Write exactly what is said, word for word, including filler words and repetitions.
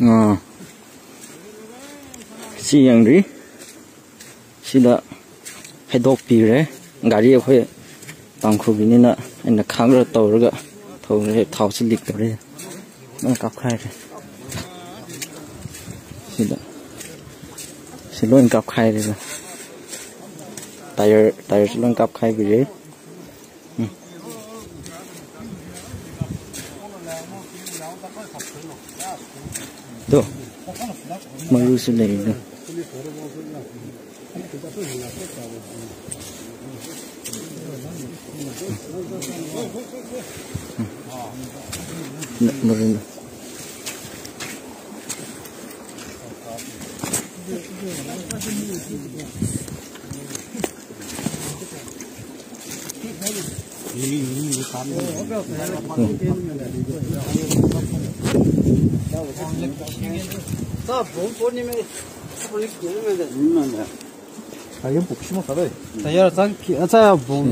ꯑꯥ, ꯁꯤ ꯌꯦꯡꯗ꯭ꯔꯤ꯫ ꯁꯤꯗ ꯍꯩꯗꯣꯛꯄꯤꯔꯦ꯫ ꯒꯥꯔꯤ ꯑꯩꯈꯣꯏ ꯇꯥꯡꯈꯨꯜꯒꯤꯅꯤꯅ ꯑꯩꯅ ꯈꯥꯡꯔ ꯇꯧꯔꯒ ꯊꯧꯔꯦ꯫ ꯊꯥꯎꯁꯤ ꯂꯤꯛ ꯇꯧꯔꯦ꯫ ꯂꯣꯏ ꯀꯥꯞꯈꯥꯏꯔꯦ꯫ ꯁꯤꯗ ꯁꯤ ꯂꯣꯏ ꯀꯥꯞꯈꯥꯏꯔꯦꯗ꯫ ꯇꯥꯌꯔ, ꯇꯥꯌꯔꯁꯨ ꯂꯣꯏ ꯀꯥꯞꯈꯥꯏꯕꯤꯔꯦ꯫ ꯎꯝ꯫ ꯇꯣ, ꯃꯔꯨꯁꯨ ꯂꯩꯔꯤꯗꯣ꯫ ꯎꯝ꯫ ꯃꯔꯨ꯫ ꯇꯥꯌꯔ ꯆꯪꯈꯤ꯫ ꯑꯆꯥ, ꯕꯣꯝ꯫